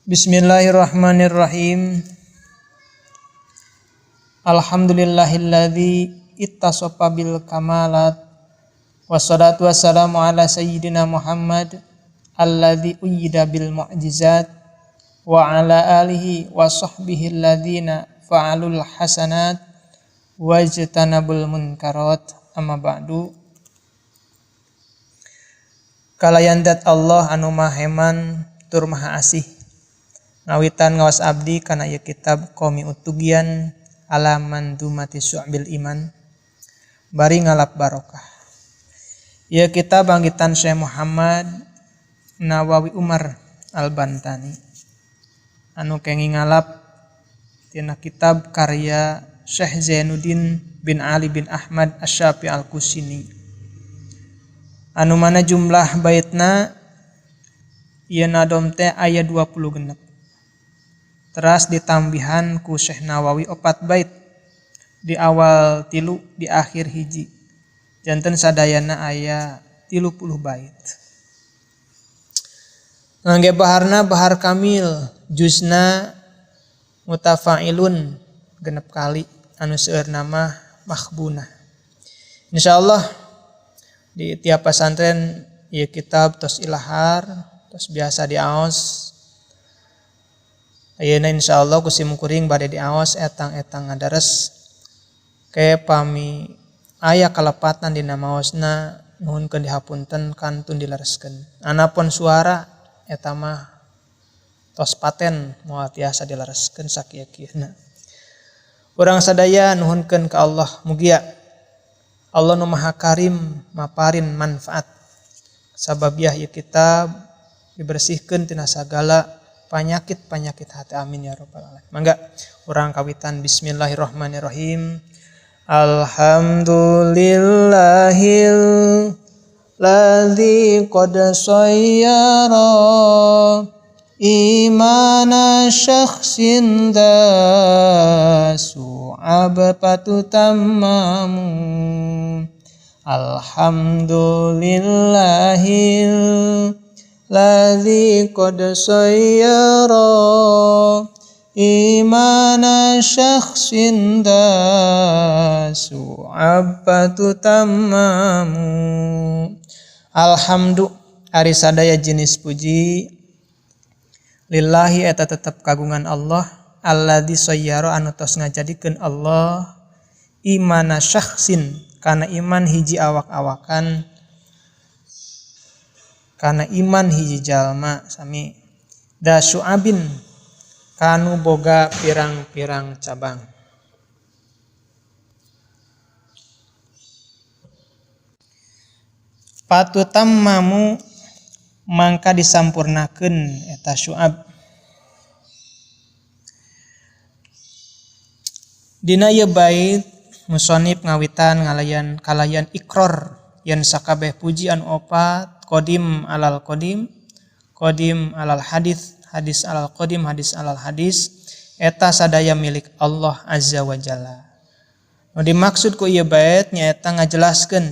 Bismillahirrahmanirrahim. Alhamdulillahilladzi ittasafa bil kamalat. Wassalatu wassalamu ala sayyidina Muhammad alladzi uyyida bil mu'jizat wa ala alihi wa sahbihi alladzina fa'alul hasanat wajtanabul munkarat. Amma ba'du. Kalayan dat Allah anu maheman tur maha asih. Ngawitan ngawas abdi kana ieu kitab Qomi Utugian ala mandumati su'bil iman bari ngalap barokah. Ieu kitab banggitan Syekh Muhammad Nawawi Umar Al-Bantani anu kenging ngalap tina kitab karya Syekh Zainuddin bin Ali bin Ahmad Asy-Syafi'i Al-Kusini anu mana jumlah baitna ieu nadom teh aya 20 genep. Teras ditambihan ku Syekh Nawawi 4 bait di awal 3 di akhir 1. Janten sadayana aya 30 bait. Ngangge baharna bahar kamil juzna mutafailun 6 kali anu seueur nama makhbunah. Insyaallah di tiap pesantren ieu kitab tos ilahar, tos biasa diaos. Ayeuna insyaallah ku simkuring bade diaos etang-etang ngadares ke pami aya kalepatan dina maosna nuhunkeun dihapunten kantun dilereskeun. Anapun suara eta mah tos paten moal tiasa dilereskeun sakieu-kieuna. Urang sadaya nuhunkeun ka Allah mugia Allah nu Maha Karim maparin manfaat. Sababiah ieu kitab dibersihkeun tina sagala penyakit-penyakit hati, amin ya rabbal alamin. Mangga urang kawitan bismillahirrahmanirrahim. Alhamdulillahil ladzi qad sayyara imana syakhsin dza su'abatu tamamu. Alhamdulillahil ladzi qad sayyara imana syakhsin dza su'abatu tamamu. Alhamdu ari sadaya jenis puji lillahi eta tetep kagungan Allah alladzi sayyara anu tos ngajadikeun Allah imana syakhsin kana iman hiji awak-awakan kana iman hiji jalma sami da syu'abin kanu boga pirang-pirang cabang. Patutammamu mangka disampurnakeun eta syu'ab. Dina ieu bait musonib ngawitan ngalayan kalayan ikror yen sakabeh puji anu opat qadim alal qadim, qadim alal hadis, hadis alal qadim, hadis alal hadis eta sadaya milik Allah Azza wa Jalla. Nu dimaksud ku ieu bait nyaeta ngajelaskeun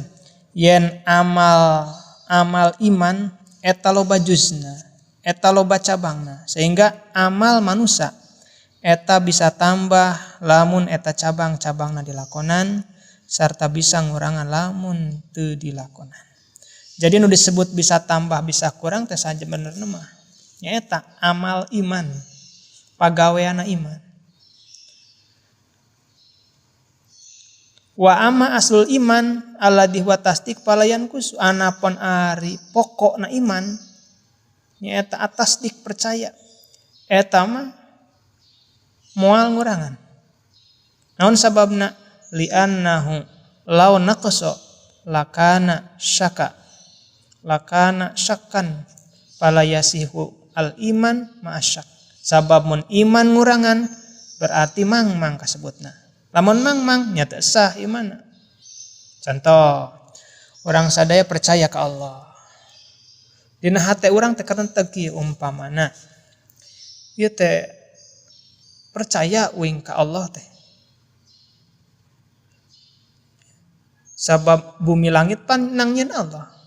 yen amal iman eta loba juzna, eta loba cabangna, sehingga amal manusia eta bisa tambah lamun eta cabang-cabangna dilakonan sarta bisa ngurangan lamun teu dilakonan. Jadi nu disebut bisa tambah bisa kurang teh saja benerna mah nyaeta amal iman, pagaweana iman. Wa amma aslul iman alladzi huwa tasdik fala yanqusu. Anapun ari pokokna iman nyaeta atasdik percaya eta mah moal ngurangan. Naon sababna? Li'annahu law naqasa lakana syaka lakana syakkan fala yasihu al iman ma'asyak. Sabab mun iman ngurangan berarti mangmang kasebutna. Lamun mangmang nyata sah imanna. Contoh, orang sadaya percaya ka Allah. Dina hate urang teh karenteg kieu umpamana. Ieu teh percaya uing ka Allah teh. Sabab bumi langit pan nangieun Allah.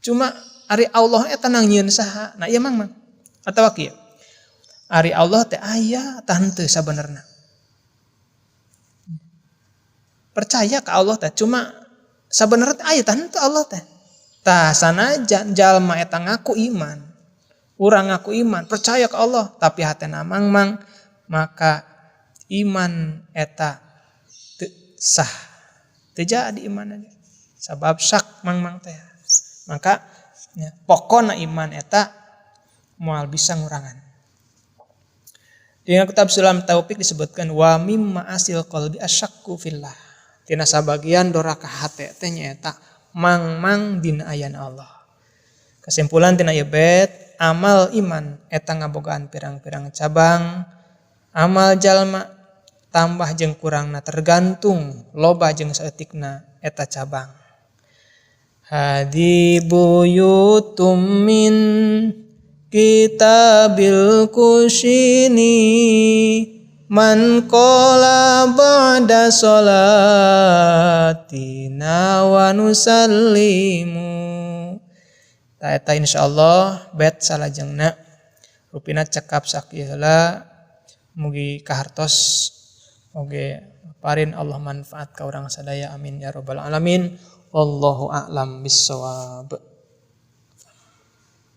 Cuma ari Allah eta nangieun saha? Nah ieu mangmang. Atawa kieu. Ari Allah teh aya tah henteu sabenerna. Percaya ka Allah teh cuma sabenerna teh aya tah henteu Allah teh. Tah sanajan jalma eta ngaku iman, urang ngaku iman, percaya ka Allah, tapi hatena mangmang, maka iman eta teu sah. Teu jadi iman aja. Sabab syak mangmang teh. Maka ya, pokona iman eta moal bisa ngurangan. Dina kitab Sulam Taufik disebutkan wa mimma asil qalbi asyakku fillah. Tina sabagian doraka hate teh nyaeta mangmang dina ayana Allah. Kesimpulan tina ieu bet, amal iman eta ngabogaan pirang-pirang cabang, amal jalma tambah jeung kurangna tergantung loba jeung saeutikna eta cabang. Hadi buyutum min kitabil kushini man qala ba'da sholatina wa nusallimu. Ta eta insyaallah bet salajengna rupina cekap sakieu heula, mugi kahartos oge parin Allah manfaat ka urang sadaya, amin ya rabbal alamin. Wallahu a'lam bissawab.